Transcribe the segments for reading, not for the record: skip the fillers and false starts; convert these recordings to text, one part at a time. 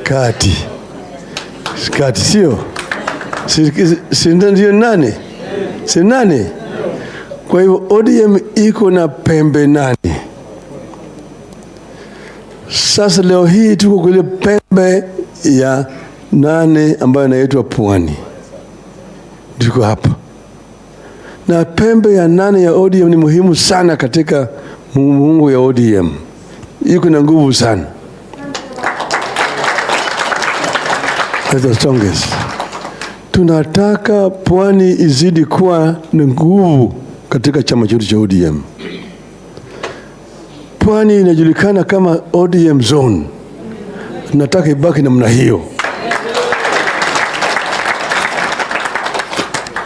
Kati. Kati sio? Si ndio 8? Si 8? Kwa hivyo ODM iko na pembe 8. Sasa leo hii tuko kule pembe ya 8 ambayo inaitwa Pwani. Tuko hapa. Na pembe ya 8 ya ODM ni muhimu sana katika muungu ya ODM. Iko na nguvu sana. That's the strongest. Tunataka Pwani izidi kuwa na nguvu katika chama chetu cha ODM. Pwani inajulikana kama ODM zone. Tunataka ibaki namna hiyo.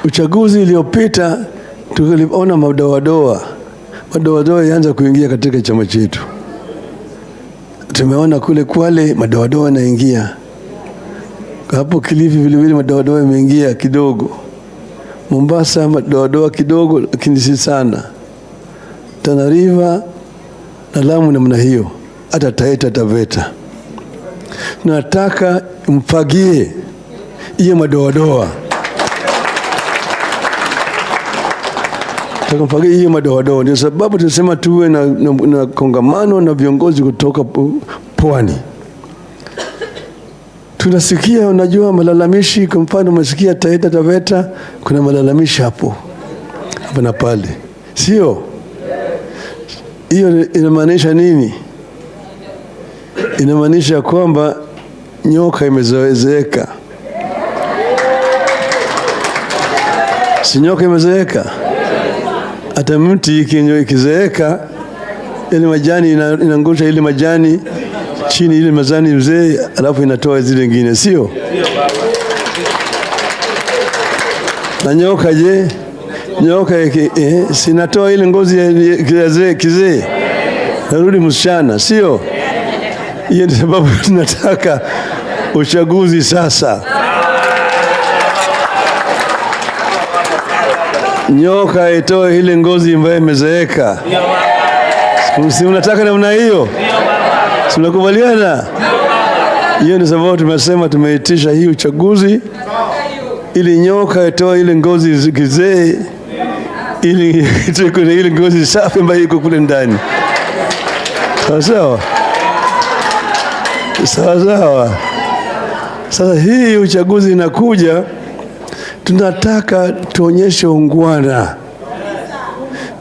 Uchaguzi uliopita tuliona madoadoa. Madoadoa yaanza kuingia katika chama chetu. Tumeona kule Kwale madoadoa yanaingia. Hapo Kilifi vile vile madoadoa yameingia kidogo. Mombasa madoadoa kidogo lakini si sana. Tana River na Lamu namna hiyo. Hata Taita Taveta. Nataka mfagie hiyo madoadoa. Tukamfagia hiyo madoadoa. Ndio sababu tunasema tuwe na kongamano na viongozi kutoka Pwani. Tunasikia, unajua, malalamishi. Kwa mfano umesikia Taita Taveta kuna malalamishi hapo hapa na pale, sio? Hiyo inamaanisha nini? Inamaanisha kwamba nyoka imezoezeka. Si nyoka imezoeka? Hata mti ikizeeka, ile majani inangusha ile majani chini, ile majani mzee, alafu inatoa zile nyingine, sio? Na nyoka je? Nyoka sinatoa ile ngozi ya kizee, narudi msichana, sio? Hiyo ndio sababu tunataka uchaguzi sasa. Nyoka itoe ile ngozi ambayo imezeeka. Si unataka namna hiyo? Si unakubaliana? Hiyo ndio sababu tumesema tumeitisha hii uchaguzi ili nyoka itoe ile ngozi kizee, ili itoe ile ngozi safi ambayo iko kule ndani. Sawa sawa? Sawa sawa. Sasa hii uchaguzi inakuja, tunataka tuonyeshe ungwana.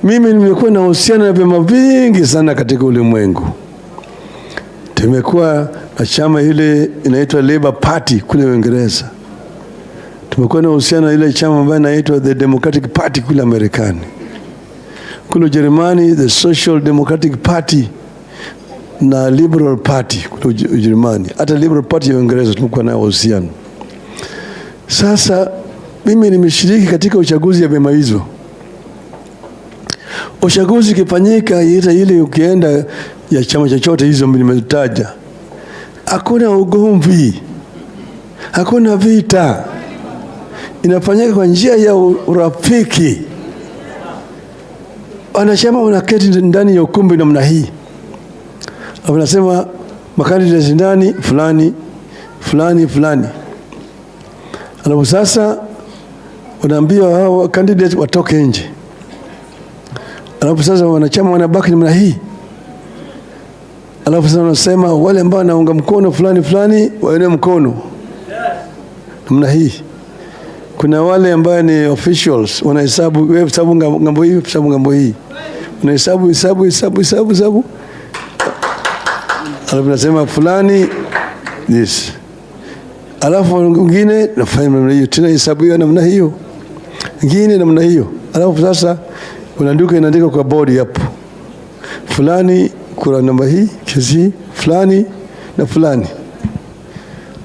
Mimi nimekuwa na uhusiano na vyama vingi sana katika ulimwengu. Tumekuwa na chama ile inaitwa Labour Party kule Uingereza. Tumekuwa na uhusiano na ile chama ambayo inaitwa The Democratic Party kule Marekani. Kule Ujerumani the Social Democratic Party na Liberal Party kule Ujerumani. Hata Liberal Party ya Uingereza tumekuwa nayo uhusiano. Sasa mimi nimeshiriki katika uchaguzi ya vyama hizo. Uchaguzi ukifanyika ile ukienda ya chama chochote hizo nimetaja, hakuna ugomvi, hakuna vita. Inafanyika kwa njia ya urafiki. Wanachama wanaketi ndani ya ukumbi namna hii. Wanasema makandidati ndani fulani fulani fulani. Alafu sasa wanaambia hao candidate watoke nje. Alafu sasa wanachama wanabaki namna hii. Alafu sasa wanasema wale ambao wanaunga mkono fulani fulani wainue mkono namna hii. Kuna wale ambao ni officials wanahesabu, wewe hesabu ngambo hii, hesabu ngambo hii. Wanahesabu, hesabu, hesabu, hesabu, hesabu. Alafu nasema fulani this. Alafu mwingine nafanya namna hiyo, tena hesabu hiyo namna hiyo. Mwingine namna hiyo. Alafu sasa unaandika, inaandika kwa board hapo. Fulani kura namba hii, kiasi fulani na fulani.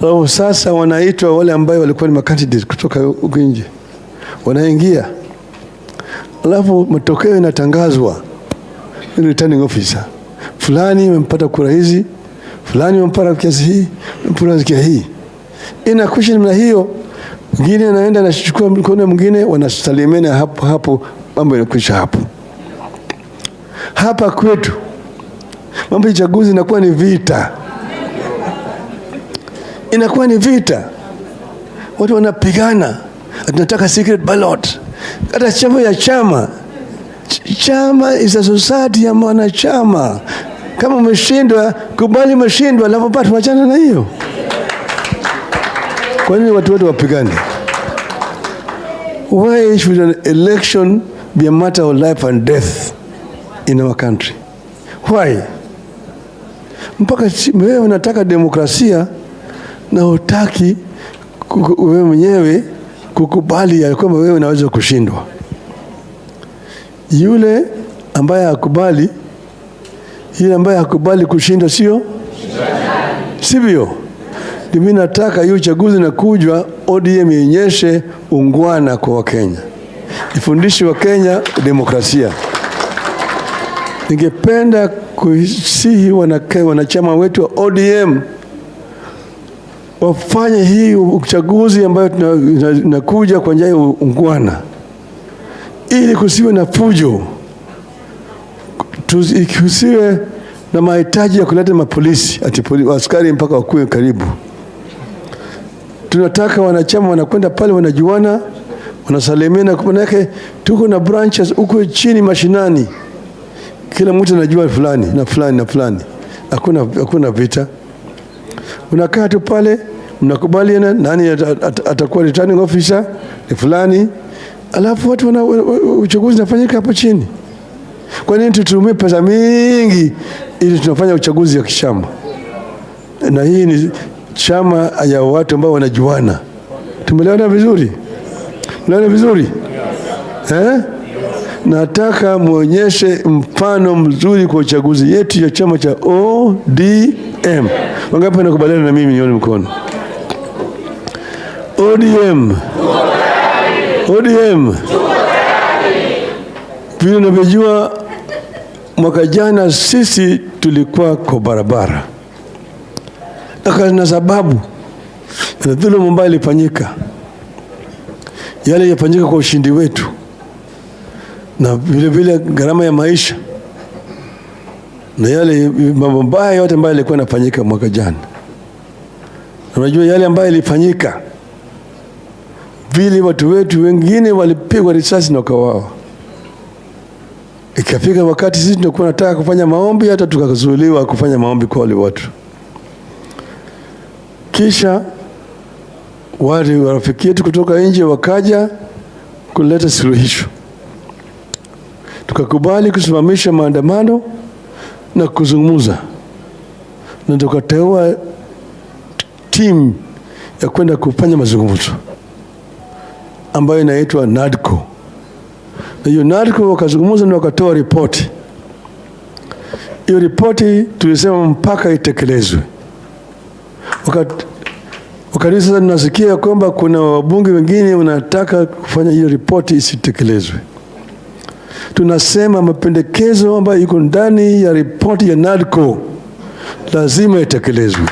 Alafu sasa wanaitwa wale ambao walikuwa ni candidate kutoka huko nje. Wanaingia. Alafu matokeo yanatangazwa. Ni returning officer. Fulani amempata kura hizi, fulani amempata kiasi hii, amempata kiasi hii. Inakwisha namna hiyo. Mwingine anaenda anachukua mkono mwingine, wanasalimiana hapo hapo, mambo yanakwisha hapo. Hapa kwetu mambo ya uchaguzi inakuwa ni vita. Inakuwa ni vita, watu wanapigana, tunataka secret ballot. Hata chama ya chama, chama is a society ya mwanachama. Kama umeshindwa, kubali umeshindwa, alafu bado wachana na hiyo. Kwa nini watu wote wapigane? Why should an election be a matter of life and death in our country? Why? Mpaka wewe unataka demokrasia na hutaki wewe mwenyewe kukubali ya kwamba wewe unaweza kushindwa. Yule ambaye hakubali, yule ambaye hakubali kushindwa sio? Sivyo? Mimi nataka hiyo uchaguzi na kujwa ODM ionyeshe ungwana kwa Wakenya, ifundishe Wakenya demokrasia. Ningependa kusihi wanachama wetu wa ODM wafanye hii uchaguzi ambayo tunakuja kwa njia ya ungwana, ili kusiwe na fujo, kusiwe na mahitaji ya kuleta mapolisi, ati askari mpaka wakuwe karibu. Tunataka wanachama wanakwenda pale, wanajuana, wanasalimiana. Kwa maana tuko na branches huko chini mashinani, kila mtu anajua fulani na fulani na fulani. Hakuna vita. Unakaa tu pale, mnakubaliana nani atakuwa returning officer ni fulani, alafu watu wana uchaguzi unafanyika hapo chini. Kwa nini tutumie pesa mingi ili tunafanya uchaguzi wa kichama? Na hii ni chama ya watu ambao wanajuana. Tumeelewana vizuri? Tumeelewana vizuri? Eh? Nataka muonyeshe mfano mzuri kwa uchaguzi yetu ya chama cha ODM. Wangapi wanakubaliana na mimi? Nione mkono. ODM. ODM. Vile unavyojua, mwaka jana sisi tulikuwa kwa barabara. Na sababu na dhuluma ambayo ilifanyika, yale yalifanyika kwa ushindi wetu, na vile vile gharama ya maisha na yale mambo mbaya yote ambayo yalikuwa yanafanyika mwaka jana. Unajua yale ambayo yalifanyika, vile watu wetu wengine walipigwa risasi na wakauawa. Ikafika wakati sisi tulikuwa tunataka kufanya maombi, hata tukazuiliwa kufanya maombi kwa wale watu. Kisha wale warafiki yetu kutoka nje wakaja kuleta suluhisho. Tukakubali kusimamisha maandamano na kuzungumza, na tukateua timu ya kwenda kufanya mazungumzo ambayo inaitwa NADCO. Na hiyo NADCO wakazungumza na wakatoa ripoti. Hiyo ripoti tulisema mpaka itekelezwe. Wakati sasa tunasikia kwamba kuna wabunge wengine wanataka kufanya hiyo ripoti isitekelezwe. Tunasema mapendekezo ambayo iko ndani ya ripoti ya NADCO lazima itekelezwe.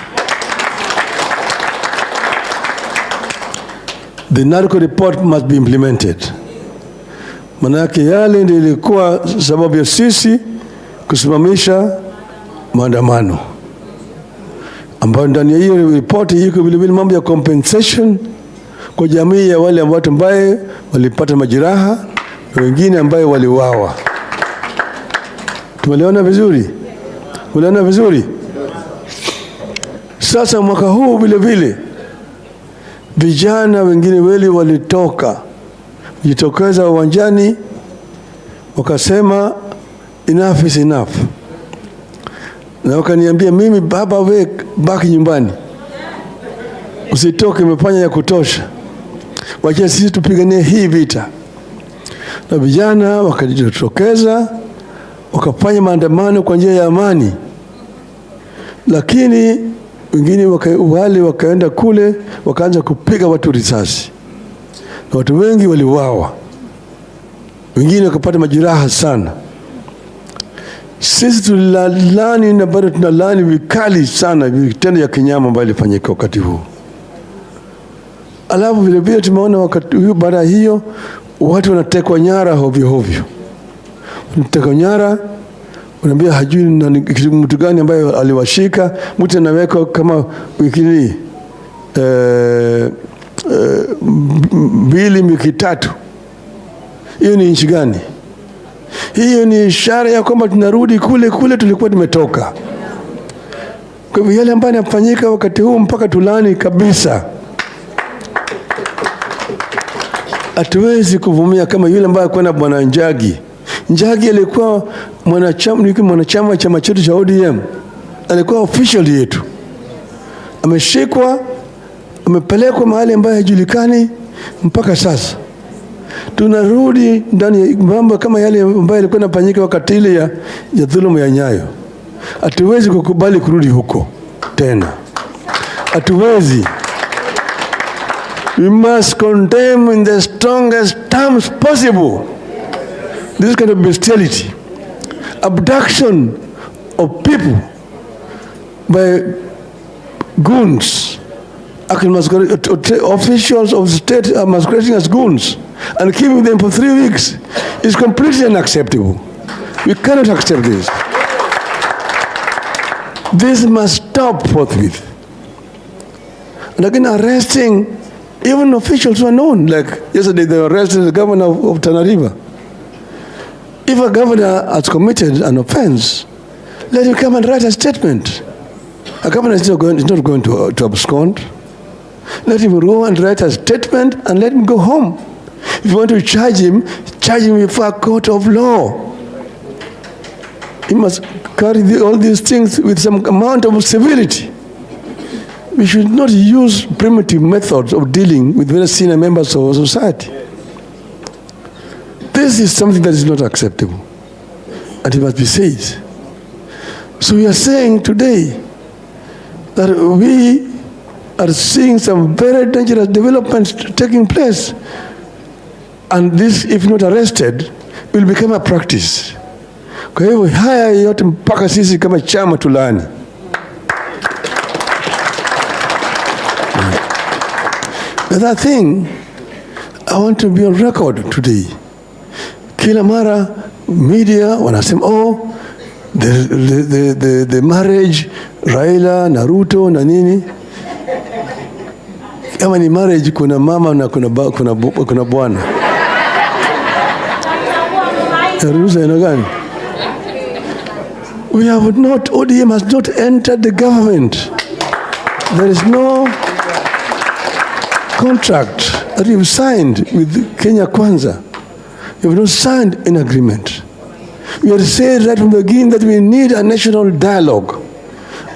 The NADCO report must be implemented. Manake yale ndio ilikuwa sababu ya sisi kusimamisha maandamano, ambayo ndani ya hiyo ripoti iko vile vile mambo ya compensation kwa jamii ya wale watu ambao walipata majeraha, wengine ambao waliuawa. Tumeelewana vizuri? Tumeelewana vizuri? Sasa mwaka huu vile vile vijana wengine weli walitoka jitokeza uwanjani wakasema enough is enough. Na wakaniambia mimi, baba we baki nyumbani, usitoke, umefanya ya kutosha, wacha sisi tupiganie hii vita. Na vijana wakajitokeza wakafanya maandamano kwa njia ya amani, lakini wengine wale wakaenda kule wakaanza kupiga watu risasi, na watu wengi waliuawa, wengine wakapata majeraha sana. Sisi tulalani na bado tunalani vikali sana vitendo ya kinyama ambayo ilifanyika wakati huu. Alafu vile vile tumeona wakati huu, baada hiyo watu wanatekwa nyara hovyo hovyo. Wanatekwa nyara, unaambia hajui mtu gani ambaye aliwashika, mtu anawekwa kama wikini 2 wiki 3. Hiyo ni nchi gani? Hiyo ni ishara ya kwamba tunarudi kule kule tulikuwa tumetoka. Kwa hivyo yale ambayo yanafanyika wakati huu mpaka tulani kabisa. Hatuwezi kuvumia kama yule ambaye alikuwa na Bwana Njagi. Njagi alikuwa mwanachama chama chetu cha ODM. Alikuwa official yetu. Ameshikwa, amepelekwa mahali ambayo hajulikani mpaka sasa. Tunarudi ndani ya mambo kama yale ambayo yalikuwa yanafanyika wakati ile ya dhuluma ya Nyayo. Hatuwezi kukubali kurudi huko tena. Hatuwezi. We must condemn in the strongest terms possible this kind of bestiality, abduction of people by goons, officials of the state are masquerading as goons and keeping them for 3 weeks is completely unacceptable. We cannot accept this. This must stop forthwith. And again, arresting even officials who are known, like yesterday they arrested the governor of Tana River. If a governor has committed an offense, let him come and write a statement. A governor is not going to abscond. Let him go and write a statement and let him go home. If you want to charge him before a court of law. He must carry all these things with some amount of civility. We should not use primitive methods of dealing with very senior members of our society. This is something that is not acceptable, and it must be said. So we are saying today that we are seeing some very dangerous developments taking place, and this, if not arrested, will become a practice. Kwa hivyo haya yote mpaka sisi kama chama tulani. The other thing, I want to be on record today. Kila mara media wanasema, oh, the marriage Raila na Ruto na nini. Kama ni marriage kuna mama na kuna bwana. Ruhusa ina gani? We have not, ODM has not entered the government. There is no contract that we've signed with Kenya Kwanza. We have not signed an agreement. We have said right from the beginning that we need a national dialogue,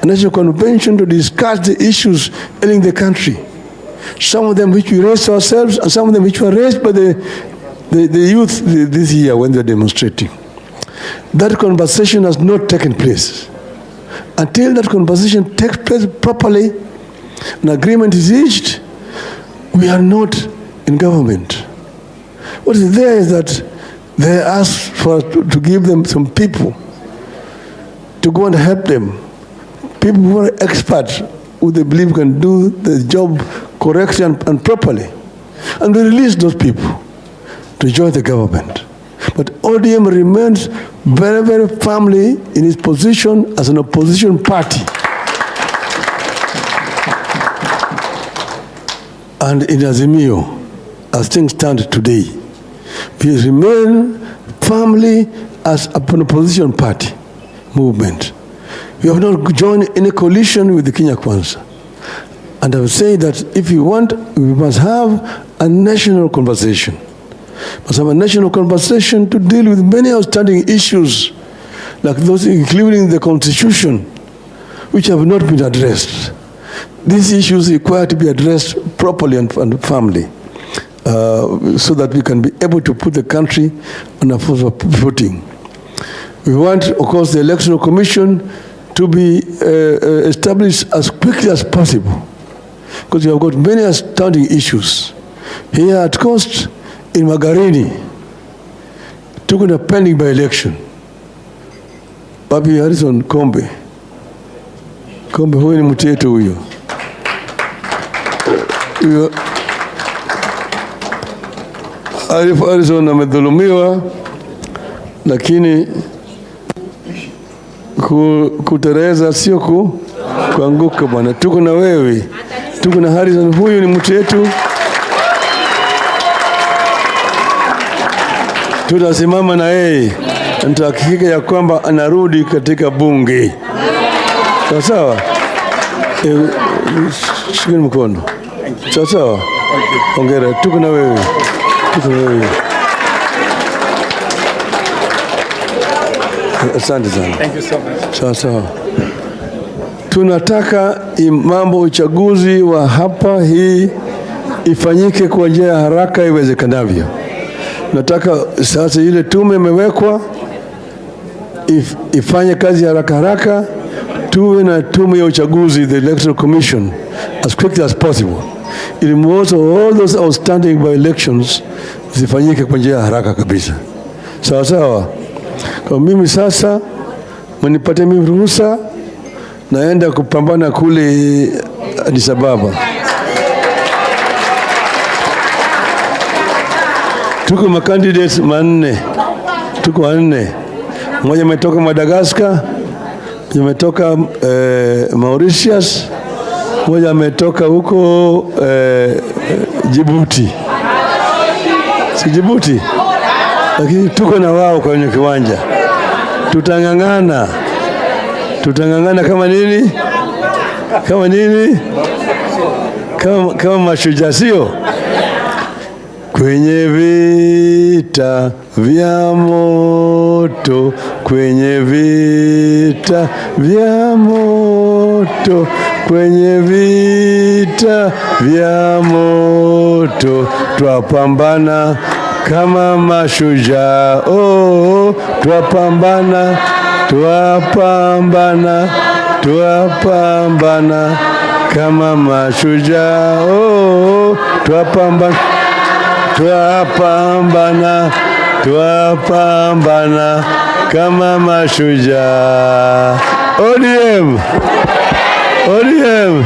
a national convention to discuss the issues ailing the country. Some of them which we raised ourselves and some of them which were raised by the youth this year when they were demonstrating. That conversation has not taken place. Until that conversation takes place properly, an agreement is reached, we are not in government. What is there is that they asked for to give them some people to go and help them. People who are experts, who they believe can do the job correctly and properly. And they release those people to join the government. But ODM remains very, very firmly in its position as an opposition party. And in Azimio, as things stand today, we remain firmly as an opposition party movement. We have not joined any coalition with the Kenya Kwanza. And I would say that if you want, we must have a national conversation. We must have a national conversation to deal with many outstanding issues, like those including the Constitution, which have not been addressed. These issues require to be addressed properly and firmly, so that we can be able to put the country on a footing. We want, of course, the Electoral Commission to be established as quickly as possible, because we have got many outstanding issues. Here at Coast, in Magarini, took on a pending by-election. Babi Harrison Kombe. Kombe huyu ni mteto huyo. Huyo Harrison amedhulumiwa, lakini kutereza sio kuanguka bwana. Tuko na wewe. Tuko na Harrison, huyu ni mtu yetu, tutasimama na yeye na tutahakikisha ya kwamba anarudi katika bunge. Sawa sawa. Shikeni mkono. Sawa sawa. Hongera, tuko na wewe, tuko na wewe. Asante sana. Thank you so much. Sawa sawa. Tunataka mambo uchaguzi wa hapa hii ifanyike kwa njia ya haraka iwezekanavyo. Nataka sasa ile tume imewekwa ifanye kazi haraka haraka, tuwe na tume ya uchaguzi, the Electoral Commission, as quickly as possible, ili most of all those outstanding by elections zifanyike kwa njia ya haraka kabisa. Sawa sawa. Kwa mimi sasa mnipatie mimi ruhusa, naenda kupambana kule Addis Ababa. Tuko ma candidates manne, tuko wanne. Mmoja ametoka Madagascar, mmoja ametoka Mauritius, mmoja ametoka huko Djibouti, si Djibouti, lakini tuko na wao kwenye kiwanja. Tutang'ang'ana, tutang'ang'ana kama nini, kama nini, kama mashujaa, sio? Kwenye vita vya moto, kwenye vita vya moto, kwenye vita vya moto, twapambana kama mashujaa. Oh, twapambana, twapambana, twapambana kama mashujaa. Oh, twapambana, twapambana, twapambana kama mashujaa. ODM, ODM.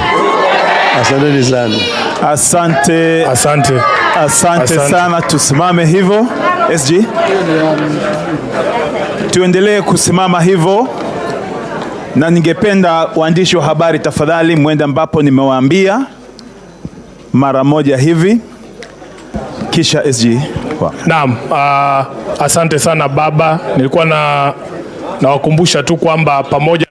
Asanteni sana. Asante. Asante. Asante Asante. sana, tusimame hivyo SG, tuendelee kusimama hivyo, na ningependa waandishi wa habari tafadhali mwende ambapo nimewaambia mara moja hivi, kisha SG. Naam, asante sana baba. Nilikuwa nawakumbusha tu kwamba pamoja